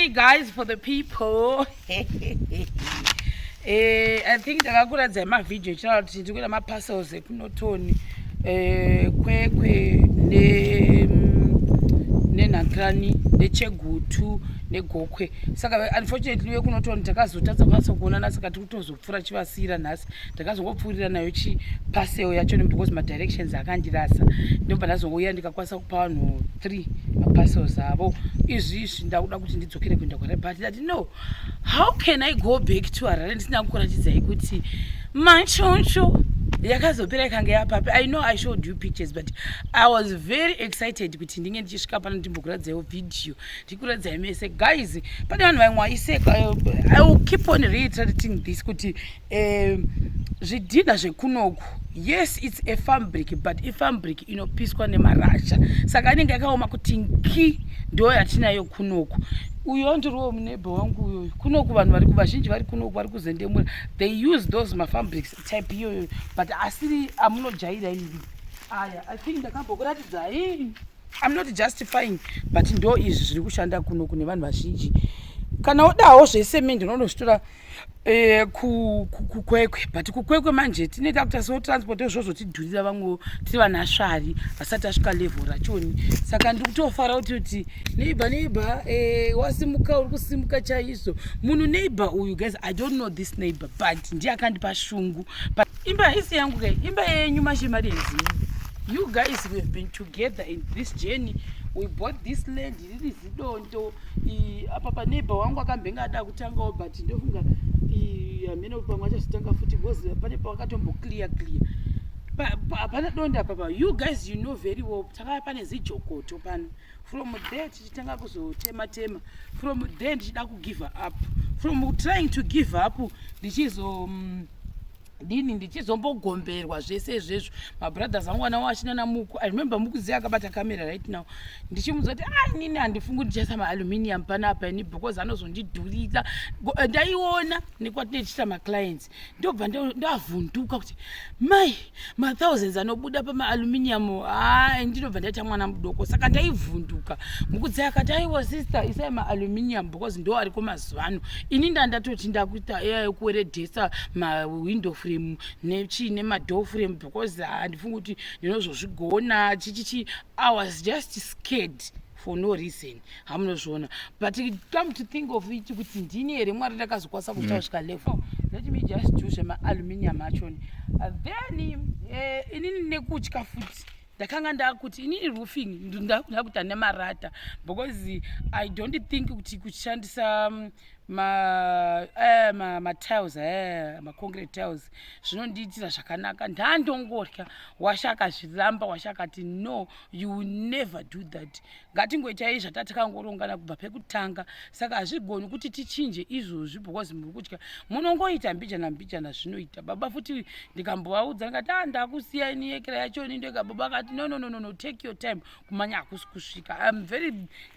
Sei guys, for the people, I think ndakakuradzai mavhidhiyo echitaura kuti ndiri kuita maparcels ekuNorton, Kwekwe nenhakrani neChegutu neGokwe. Saka unfortunately vekuNorton takazotadza kunyatsa kuonana, saka tiri kutozopfuura chivasiyira nhasi. Ndakazongopfuurira nayo chiparcel yacho because madirections akandirasa. Ndobva ndazongouya ndikakwanisa kupa vanhu 3 maparcels avo. Izvi ndakuda kuti ndidzokere kuenda kuHarare, but ndati no, how can I go back to Harare ndisina kukuratidzai kuti machoncho yakazopera ikanga yapapi? I know I showed you pictures, but I was very excited kuti ndinge ndichisvika pano ndimbokuratidzaiwo video, ndikuratidzai mese guys. Pane vanhu vamwe vaiseka. I will keep on reiterating this kuti zvidhina zvekunoku, yes, it's a fabric, but ifabric inopiswa nemarasha, saka anenge yakaoma kuti nki. Ndo yatinayo kunoku. Uyo ndiriwo muneighbour wangu uyoyo. Kunoku vanhu vari vazhinji vari kunoku vari kuzendemura, they use those mafabrics type iyoyo, but asiri amunojaira imi aya. I think ndakambokuratidzai. I'm not justifying, but ndo izvi zviri kushanda kuno kune vanhu vazhinji. Kana udawo zvesemende, unondozvitora kuKwekwe, but kuKwekwe manje tine takuita so transport izvozvotidhurira. Vamwewo tiri vanasvari vasati asvika level rachoni. Saka ndiri kutofara kuti neighbour, neighbour, wasimuka, uri kusimuka chaizvo munhu. Neighbour uyu guys, I don't know this neighbor, but ndiye akandipa shungu. But imba haisi yangu kai, imba yenyu mashimarenzi. You guys, we have been together in this journey. We bought this land riri zidonto. Apa paneighbour wangu akambenge ada kutangawo, but ndofunga hamene pamwe achazotanga futi because pane pawakatombo clear clear. Hapana donde apapa. You guys, you know very well, takava pane zijokoto pano. From there tichitanga kuzotema tema, from there ndichida kugive up, from trying to give up ndichizo dini, ndichizombogomberwa zvese izvezvo. Mabrothers angu anawo achinana Muku. I remember Mukuziya akabata camera right now. Ndichimudza kuti a inini handifungi ndichaisa maaluminium panapa ini because anozondidhurisa. Ndaiona nekwatine tichiita maclients, ndobva ndavhunduka kuti mai, mathousands anobuda pamaaluminium. Ha, ndinobva ndaita mwana mudoko, saka ndaivhunduka. Mukudziya akati, "Aiwa sister, isai maaluminium because ndo ariko mazuva ano." Ini ndandatoti ndakuita kuweredhesa mawindow frame nechii nemadoor frame because handifungi kuti ndinozozvigona chichichi. I was just scared for no reason, hamunozviona. But come to think of it, kuti ndini here Mwari ndakazokwanisa kusvika kusvika level, let me just do zvemaaluminium achoni. Then inini nekutya futi ndakanga ndakuti inini roofing ndakuita nemarata because I don't think kuti kushandisa matiles, maconcrete tiles zvinondiitira zvakanaka. Ndandongotya. Washa akazviramba. Washa akati, "No, you will never do that. Ngatingoitai zvatatakangorongana kubva pekutanga. Saka hazvigoni kuti tichinje izvozvi because muri kutya. Munongoita mbijana mbijana." Zvinoita baba futi. Ndikambovaudza ndikati, "A, ndakusiya ini yekera yachoni ndega." Baba akati, "No, no, no, no, no, take your time. Kumanya hakusi kusvika." I am very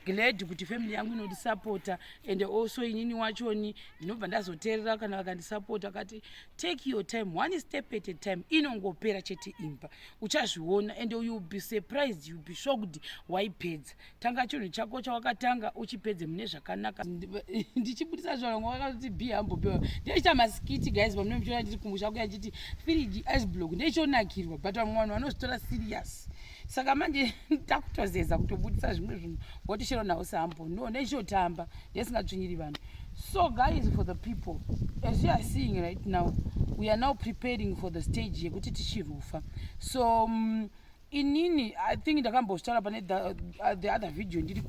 glad kuti family yangu inondisapota and also inini wachoni ndinobva ndazoteerera kana vakandisapota. Akati, "Take your time, one step at a time. Inongopera chete imba, uchazviona and you'll be surprised, you'll be shocked waipedza. Tanga chinhu chako chawakatanga, uchipedze mune zvakanaka." Ndichibudisa zvavangu vakati, "Be humble, be." Ndichiita maskits guys, pamune muchiona ndiri kumusha kuya chiti firiji, ice block, ndeichonakirwa, but vamwe vanhu vanozvitora serious. Saka manje takutozeza kutobudisa zvimwe zvinhu voti chero nhau sambo no neichotamba ndesingatsvinyiri vanhu. So guys, for the people, as you are seeing right now, we are now preparing for the stage yekuti tichirufa. So inini I think ndakambozvitaura pane the other video ndiri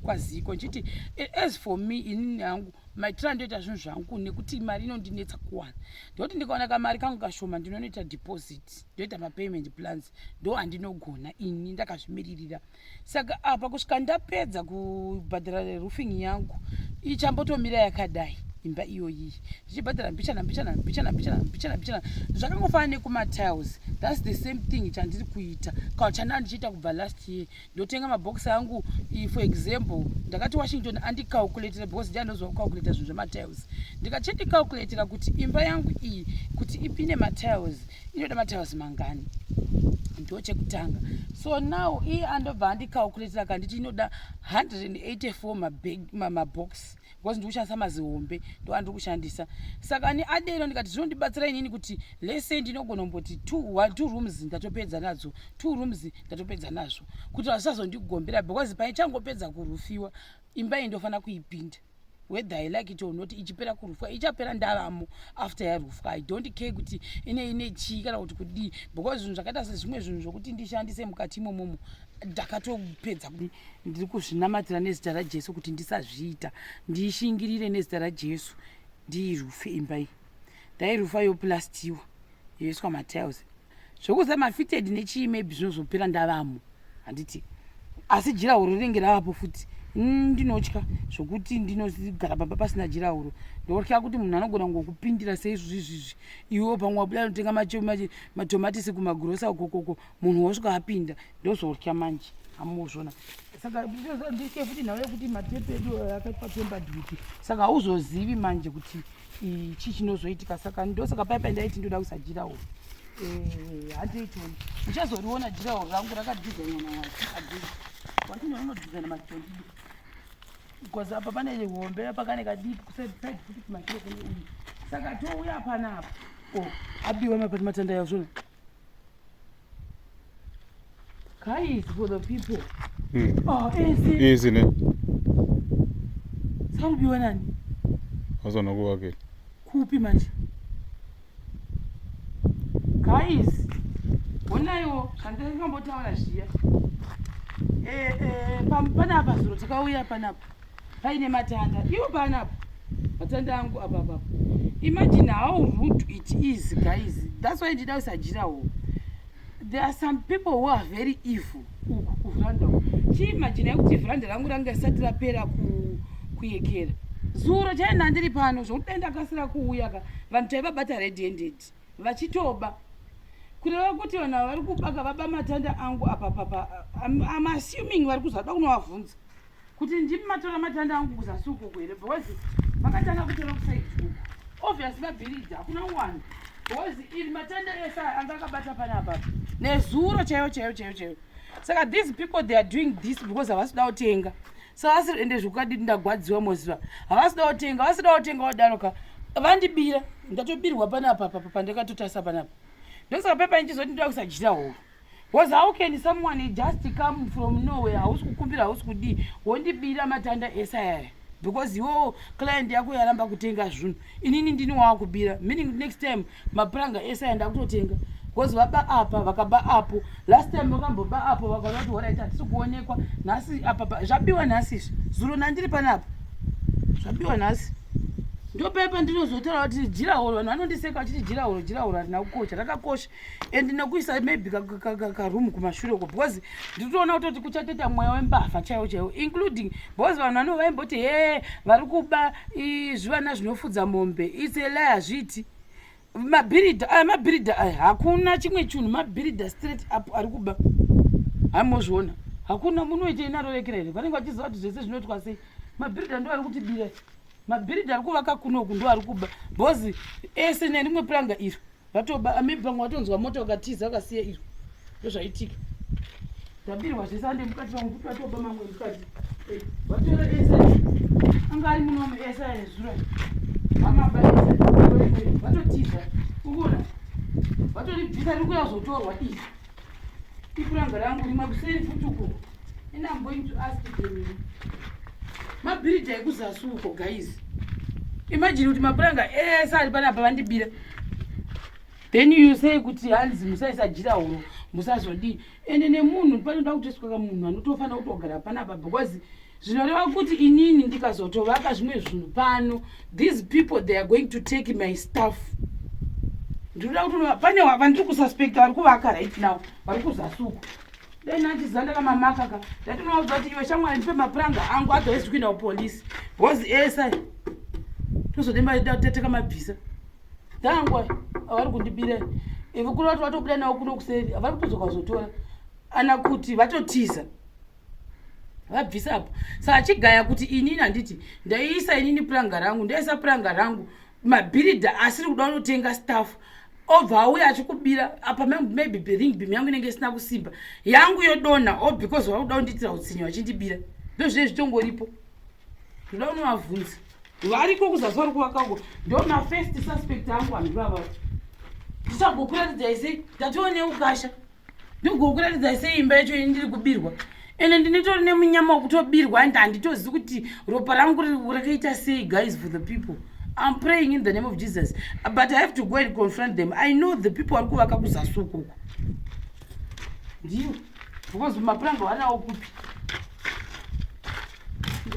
kwaziko ndichiti as for me, inini hangu maitira ndoita zvinhu zvangu nekuti mari inondinetsa kuwana. Ndoti ndikaona kamari kangu kashoma, ndinonoita deposit, ndoita mapayment plans, ndo handinogona ini ndakazvimiririra. Saka apa kusvika ndapedza kubhadhara roofing yangu, ichambotomira yakadai imba iyoyi, ndichibhadhara mbichana mbichana mbichana mbichana mbichana mbichana. Zvakangofanana nekumatiles, that's the same thing chandiri kuita kana chandaa ndichiita kubva last year. Ndotenga mabhokisi angu. For example, ndakati Washington andicalculatira because ndiye andoziva kucalculata zvinhu zvematiles. Ndikachindicalculatira kuti imba yangu iyi kuti ipinde matiles inoda matiles mangani. Ndo chekutanga. So now iye andobva andicalculatira akanditi inoda 184 mabox because ndiri kushandisa mazihombe ndo andiri kushandisa. Saka ni adero ndikati zvinondibatsira inini kuti lese ndinogona kumboti two rooms ndatopedza nadzo, two rooms ndatopedza nazvo, kuti vasazondigombera, because paichangopedza kurufiwa imba iyi ndofanira kuipinda whether I like it or not. Ichipera kurufwa, ichapera ndavamo after yarufwa. I don't care kuti ine chii kana kuti kudii, because zvinhu zvakaita sezvimwe zvinhu zvokuti ndishandise mukati imomomo ndakatopedza. Ndiri kuzvinamatira nezita raJesu kuti ndisazviita, ndishingirire nezita raJesu, ndiirufe imba iyi. Ndairufa yoplastiwa, yoiswa matiles, zvokuza mafitted nechii, maybe zvinozopera ndavamo, handiti? Asi durawall rinenge ravapo futi. Ndinotya zvokuti ndinogara pamba pasina durawall. Ndotya kuti munhu anogona ngokupindira seizvizvizvi, iwewo pamwe wabuda notenga matomatisi kumagirosa ukokoko, munhu wosvika apinda. Ndozotya manje, amuzvona. Saka nditye futi nhau yekuti matepe edu akaitwa tampered with, saka hauzozivi manje kuti chii chinozoitika. Saka ndosaka pai pandaiti ndoda kuisa durawall. Handiitoni, uchazoriona durawall rangu rakadhizainwa nawati watino rinodhizaina matondido, because apa pane hombe, apa kane kadiki, kuside futi kumashure kune uyu. Saka touya panapa, o abiwa mapati matanda yazvona. Guys, for the people. Oh, easy. Easy ne. Sarubiwa nani? Azona kuvakela. Kupi manje? Guys, honaiwo zvandingambotaura zviya. Panapa zuro takauya panapa paine matanda iwo panapa, matanda angu apa apa. Imagine how rude it is, guys. That's why ndida kuisa durawall. There are some people who are very evil. Uku kuvhuranda uku, chiimagine kuti vhuranda rangu ranga risati rapera kuyekera zuro chaina ndiri pano, zvokuti dai ndakasira kuuya ka, vanhu taivabata red handed vachitoba. Kureva kuti vanhu ava vari kubaka, vaba matanda angu apa papa. I'm assuming vari kuzada kunovabvunza kuti ndimi matora matanda angu kuzasi ukoko here, because vakatanga kutora kuside uku. Obviously mabhiridha hakuna kuwanda, because iri matanda ese anga akabata panapa nezuro chaiyo chaiyo chaiyo chaiyo. Saka these people, they are doing this because havasi kuda kutenga. Saka asi ende zvokadi ndagwadziwa, moziva, havasi kuda kutenga, havasi kuda kutenga. Wadaroka vandibira, ndatobirwa panapa papa pandakatotarisa panapa. Ndosaka pepa ndichizoti ndoda kuisa durawall, because how can someone just come from nowhere, hausi kukumbira, hausi kudii, wondibira matanda ese ayaya because iwewo client yako yaramba kutenga zvinhu? Inini ndini waakubira, meaning next time mapuranga ese aya ndakutotenga, because vaba apa, vakaba apo. Last time vakamboba apo, vakaona kuti alright, hatisi kuonekwa nhasi. Apa zvabiwa nhasi izvi, zuro nandiri panapa, zvabiwa nhasi. Ndopepa ndinozotaura kuti durawall, vanhu vanondiseka vachiti durawall, durawall harina kukosha. Rakakosha, and nekuisa maybe karoom kumashure uko, because nditoona kutoti kuchatoita mweya wembavha chaiwo chaiwo, including because vanhu vano vaimboti he, vari kuba zvivana zvinofudza mombe. It's a lie, hazviiti. Mabhiridha aya, mabhiridha aya, hakuna chimwe chinhu, mabhiridha straight up ari kuba. Hamozviona, hakuna munoitei narorekera here? Vanenge vachiziva kuti zvese zvinoitwa sei. Mabhiridha ndo ari kutibira, mabhiridha ari kuvaka kunoku ndo ari kuba, because ese nerimwe puranga iro vatoba. Maybe pamwe vatonzwa mota vakatiza, vakasiya iro. Ndozvaitika, ndabirwa zvese. Ande mukati vangu kuti vatoba mamwe mukati. Vatora ese anga ari munomu, ese aya nezuro vamaba ese, vatotiza. Ukuona vatoribvisa, riri kuya kuzotorwa iri ipuranga rangu rimwe kuseri futi uko. And I'm going to ask them, mabhiridha ekuzasi uko. Guys, imagine kuti mapuranga ese ari panapa vandibira, then you say kuti hanzi musaisa durawall, musazodii. Ende nemunhu panoda kutoiswa kamunhu anotofanira kutogara panapa, because zvinoreva kuti inini ndikazotovaka zvimwe zvinhu pano, these people, they are going to take my stuff. Ndinoda kuti pane vandiri kususpecta vari kuvaka right now, vari kuzasi uko. Dai nandiziva ndakamamaka ka, ndatinovaudza kuti iwe shamwari, ndipe mapuranga angu, otherwise kuenda kupolisi, because ese tozodemba takamabvisa dangwa avari kundibira. Ivo kuri vati vatobuda nawo kuno kuseri, havari kutodzoka kuzotora, ana kuti vatotiza vabvisa apo. Saka chigaya kuti inini handiti ndaiisa inini puranga rangu, ndaisa puranga rangu, mabhiridha asiri kuda kunotenga stuff. Obva auya achikubira apa, maybe ring beam yangu inenge isina kusimba, yangu yodonha, o because vakuda kundiitira utsinye vachindibira. Ndo zvinenge zvitongoripo. Ndoda unovabvunza variko kuzasi vari kuvakako, ndo mafirst suspect angu vanhu ivava. Ndichagokuratidzai sei? Ndatione ukasha, ndigokuratidzai sei imba yacho ini ndiri kubirwa? Ende ndinotori nemunyama wekutobirwa and handitozivi kuti ropa rangu rakaita sei. Guys, for the people, I'm praying in the name of Jesus, but I have to go and confront them. I know the people vari kuvaka kuzasi ukoko ndiyo, because mapuranga vanawo kupi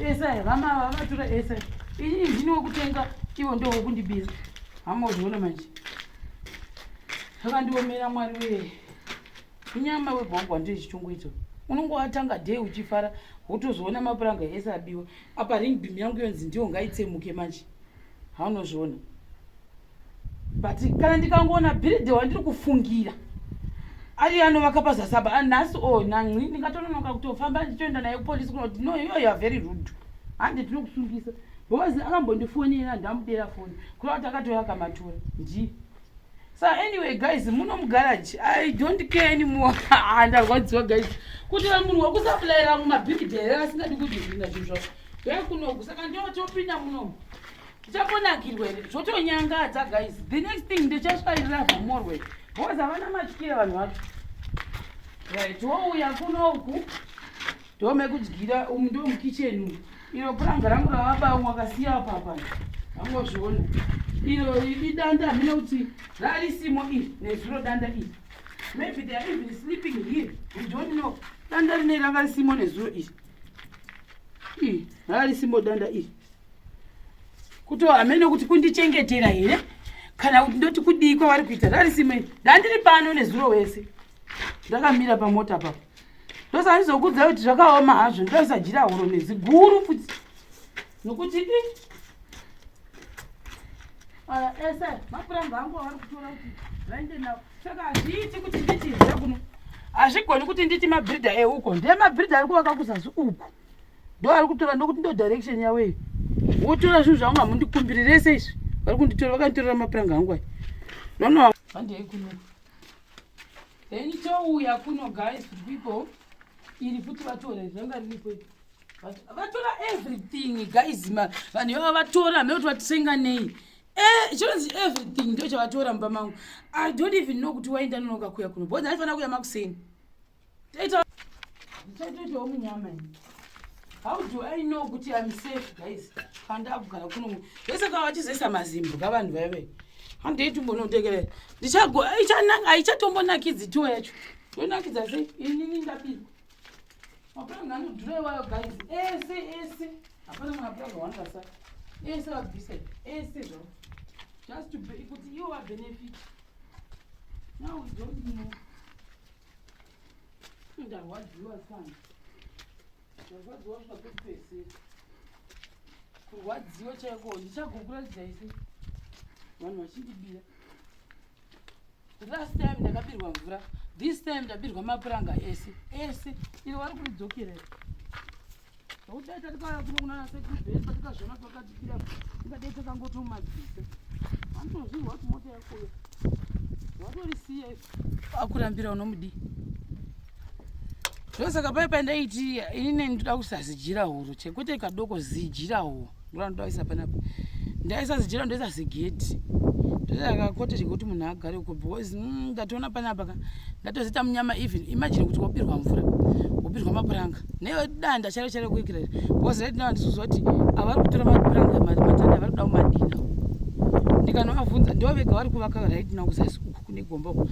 ese vama vavatora ese. Inini ndini wekutenga, ivo ndo wekundibira. Hamozviona manje, zvakandiomera. Mwari wee, inyama wegwangwa ndiyo chichongoita. Unonge watanga day uchifara, wotozoona mapuranga ese abiwa. Apa ring beam yangu yonzi ndiyo ngaitsemuke manje. Haunozviona, but kana ndikangoona builder wandiri kufungira ari anovaka pazasi apa nhasi o nanci, ndingatononoka kutofamba ndichitoenda naye kupolisi kunoti, "No, iyo, you are very rude, hande tinokusungisa," because akambondifonera, ndamudera foni kureva kuti akatouya akamatora ndiye. So anyway guys, muno mugaraji, I don't care anymore. Ndarwadziwa guys, kuti munhu wekusapulayira mumabhigidha here asingadi kuti zvina zvinhu zvako uya kunoku. Saka ndo topinda munomu, tichambonakirwa here? Zvotonyangadza guys. The next thing, ndichasvairira vhomorwe because havana matyira vanhu vacho. Right, wouya kunoku, ndomekudyira umu, ndo mukicheni umu. Iro puranga rangu ravaba umwe akasiya apapa, angozviona iro idanda, hamene kuti rarisimo iri nezuro. Danda iri, maybe they are even sleeping here, we don't know. Danda rinei ranga risimo nezuro iri, iri rarisimo danda iri, kuti hamene kuti kundichengetera here kana kuti ndoti kudii kwavari kuita. Rarisimo iri, ndandiri pano nezuro wese, ndakamira pamota papo. Ndosaka ndizokuudzai kuti zvakaoma hazvo. Ndoisa jira huro neziguru futi nokuti i aya ese mapuranga angu avari kutora kuti vaende nawo. Saka hazviiti kuti nditi here kuno, hazvigoni kuti nditi mabhiridha euko ndemabhiridha ari kuvaka kuzasi uku ndo ari kutora, ndokuti ndo direction yavo iyi. Wotora zvinhu zvangu, hamundikumbiri rese izvi vari kunditora, vakanditorera mapuranga angu aya. Nono, handei kuno. Then touya kuno guys, people, iri futi vatora, zvanga riripo iri. Vatora everything guys. Vanhu ivava vatora, hamene kuti vatisenga nei. Chinonzi everything ndo chavatora mumba mangu. I don't even know kuti waenda nonoka kuya kuno because aifanira kuya makuseni. Taita ndichaitoitawo munyama ini. How do I know kuti I'm safe guys kana ndakugara kuno? Vese kava vachizoisa mazimbu kavanhu vaive, handei tumbonotekerera. Ndichago haichatombonakidzi tour yacho, yonakidza sei inini ndabirwa? Mapuranga anodhura iwayo guys, ese ese, hapana mapuranga wangasa, ese vabvisa ese zvavo just to be, kuti iwo vabenefit. Now we don't know. Ndarwadziwa sana, ndarwadziwa kusvika pekupedzisira, kurwadziwa chaiko. Ndichagokuratidzai sei vanhu vachindibira? Last time ndakabirwa mvura, this time ndabirwa mapuranga ese ese. Iro vari kuridzokera nokuti dai tatikauya kuno kunana sekubheri patikazviona pakatibira, ingadai takangotomadzisa. Vanotozvirwa kuti mota yakoyo vatorisiya akurambira unomudii. Ndosaka pai pandaiti inini ndoda kuisa zijira huro chekuti kadoko, zijira huro ndoda kuisa panapa. Ndaisa zijira, ndoisa zigedhi, ndoisa kakoteji kekuti munhu agare uko because ndatoona panapa ka ndatozoita munyama. Even imagine kuti wobirwa mvura, wobirwa mapuranga nedanda charo charo kuikira, because right now handisikuziva kuti avari kutora mapuranga matanda vari kuda kumadina. Ndikanovabvunza, ndo vega vari kuvaka right now kuzasi uku kune gomba uku.